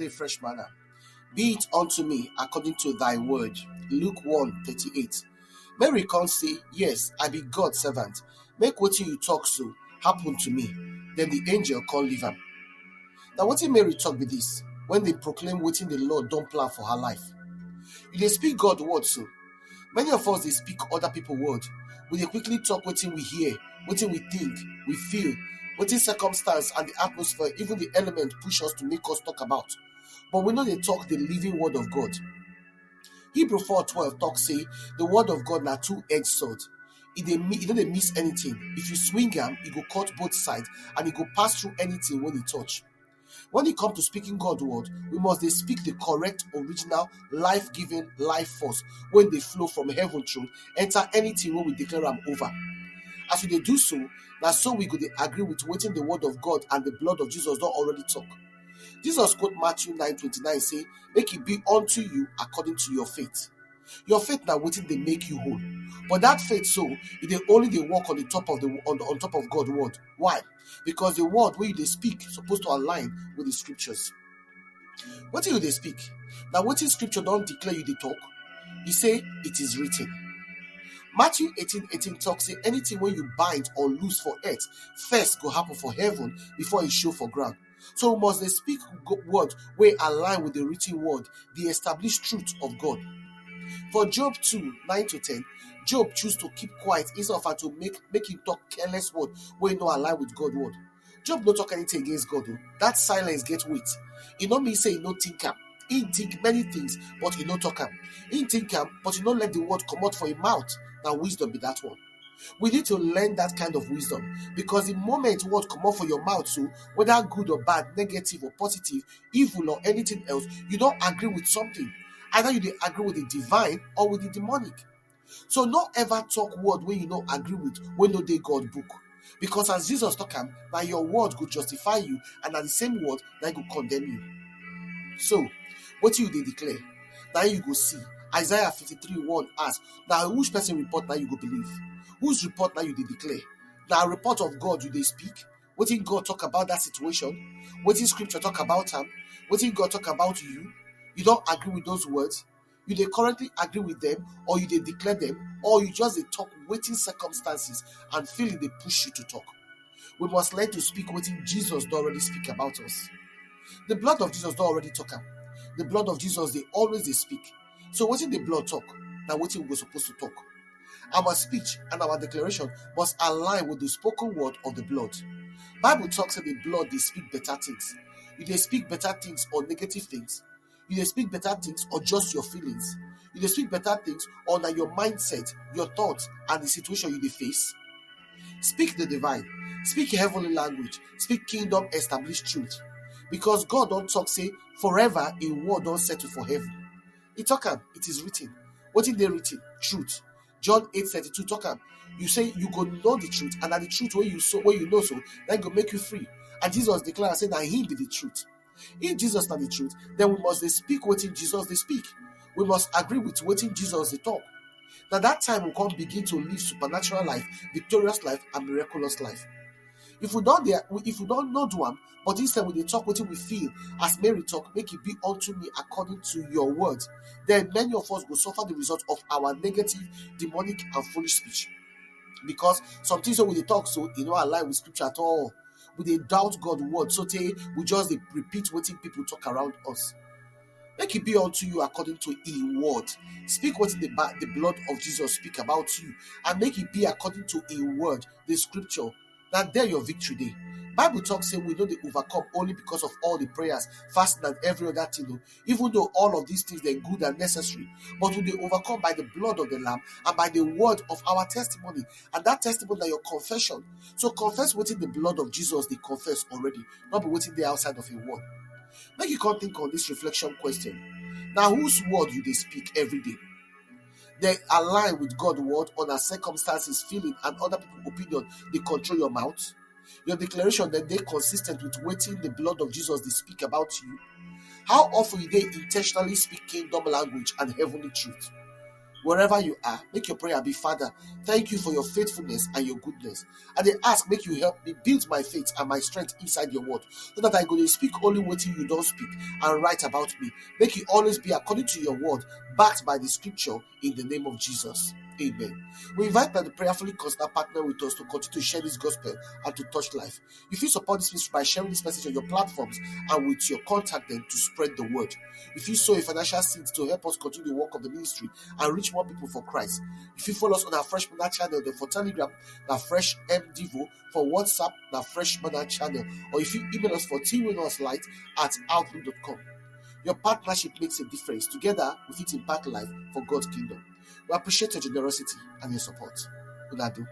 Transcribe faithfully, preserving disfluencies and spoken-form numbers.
Say, "Fresh manna, be it unto me according to thy word." Luke one thirty-eight. Mary come say, "Yes, I be God servant. Make wetin you talk so happen to me." Then the angel come leave am. Now, wetin Mary talk be this when they proclaim wetin the Lord don plan for her life? You dey speak God word so. Many of us dey speak other people word. We dey quickly talk wetin we hear, wetin we think, we feel, wetin circumstance and the atmosphere, even the element push us to make us talk about. But we no dey talk the living word of God. Hebrew four twelve talk say the word of God na two-edged sword. E dey mi-, e no dey miss anything. If you swing am, e go cut both sides and e go pass through anything wey e touch. When e come to speaking God word, we must dey speak the correct, original, life-giving life force wey dey flow from heaven throne enter anything wey we declare am over. As we dey do so, na so we go dey agree with wetin the word of God and the blood of Jesus don already talk. Jesus quote Matthew nine twenty-nine say, "Make it be unto you according to your faith." Your faith na wetin dey make you whole. But that faith so, e dey only dey work on the top of the, on, on top of God word. Why? Because the word wey you dey speak suppose to align with the scriptures. Wetin you dey speak? Na wetin scripture don declare you dey talk. E say, "It is written." Matthew eighteen eighteen talk say anything wey you bind or loose for earth first go happen for heaven before e show for ground. So we must dey speak go-, word wey align with the written word, the established truth of God. For Job two nine to ten, Job choose to keep quiet instead of to make, make him talk careless word wey no align with God word. Job no talk anything against God o. That silence get weight. E no mean say e no think am. He think many things, but e no talk am. He think am, but e no let the word comot for him mouth. Na wisdom be that one. We need to learn that kind of wisdom, because the moment word comot for your mouth, so whether good or bad, negative or positive, evil or anything else, you don agree with something. Either you dey agree with the divine or with the demonic. So no ever talk word wey you no agree with, wey no dey God book. Because as Jesus talk am, na your word go justify you, and na the same word na go condemn you. So, wetin you dey declare, na you go see. Isaiah fifty-three one ask, "Na which person report na you go believe? Whose report na you dey declare? Na report of God you dey speak? Wetin God talk about that situation? Wetin scripture talk about am? Wetin God talk about you?" You don agree with those words? You dey currently agree with them, or you dey declare them, or you just dey talk wetin circumstances and feeling dey push you to talk? We must learn to speak wetin Jesus don already speak about us. The blood of Jesus don already talk am. The blood of Jesus dey always dey speak. So wetin the blood talk, na wetin we go suppose to talk. Our speech and our declaration must align with the spoken word of the blood. Bible talk say the blood dey speak better things. You dey speak better things or negative things? You dey speak better things or just your feelings? You dey speak better things or na your mindset, your thoughts, and the situation you dey face? Speak the divine. Speak heavenly language. Speak kingdom established truth. Because God don talk say forever a word don settle for heaven. He talk am, "It is written." Wetin dey written? Truth. John eight thirty-two talk am, "You say you go know the truth, and na the truth wey you so, wey you know so, na go make you free." And Jesus declare say na him be the truth. If Jesus na the truth, then we must dey speak wetin Jesus dey speak. We must agree with wetin Jesus dey talk. Na that time we come begin to live supernatural life, victorious life, and miraculous life. If we don dey, if we don no do am, but instead we dey talk wetin we feel, as Mary talk, "Make it be unto me according to your word," then many of us go suffer the result of our negative, demonic, and foolish speech. Because some things wey we dey talk so, e no align with scripture at all. We dey doubt God word, so tey we just dey repeat wetin people talk around us. "Make it be unto you according to him word." Speak wetin the Bi-, the blood of Jesus speak about you, and make it be according to him word, the scripture. Na there your victory dey. Bible talk say we no dey overcome only because of all the prayers, fasting, and every other thing o. Even though all of these things dey good and necessary, but we dey overcome by the blood of the Lamb and by the word of our testimony. And that testimony na your confession. So confess wetin the blood of Jesus dey confess already, not be wetin dey outside of a word. Make you come think on this reflection question. Na whose word you dey speak every day? Dey align with God word, or na circumstances, feeling, and other people opinion dey control your mouth? Your declaration dem dey consistent with wetin the blood of Jesus dey speak about you? How often you dey intentionally speak kingdom language and heavenly truth? Wherever you are, make your prayer be, "Father, thank you for your faithfulness and your goodness. I dey ask make you help me build my faith and my strength inside your word, so that I go dey speak only wetin you don speak and write about me. Make e always be according to your word, backed by the scripture, in the name of Jesus. Amen." We invite that the prayerfully concerned partner with us to continue to share this gospel and to touch life. You fit support this ministry by sharing this message on your platforms and with your contact them to spread the word. You fit sow a financial seed to help us continue the work of the ministry and reach more people for Christ. You fit follow us on our Fresh Manna channel, then for Telegram, na Fresh M Devo, for WhatsApp, na Fresh Manna channel, or you fit email us for T W N us light at outlook dot com. Your partnership makes a difference. Together, we fit impact life for God's kingdom. We appreciate your generosity and your support. Una do.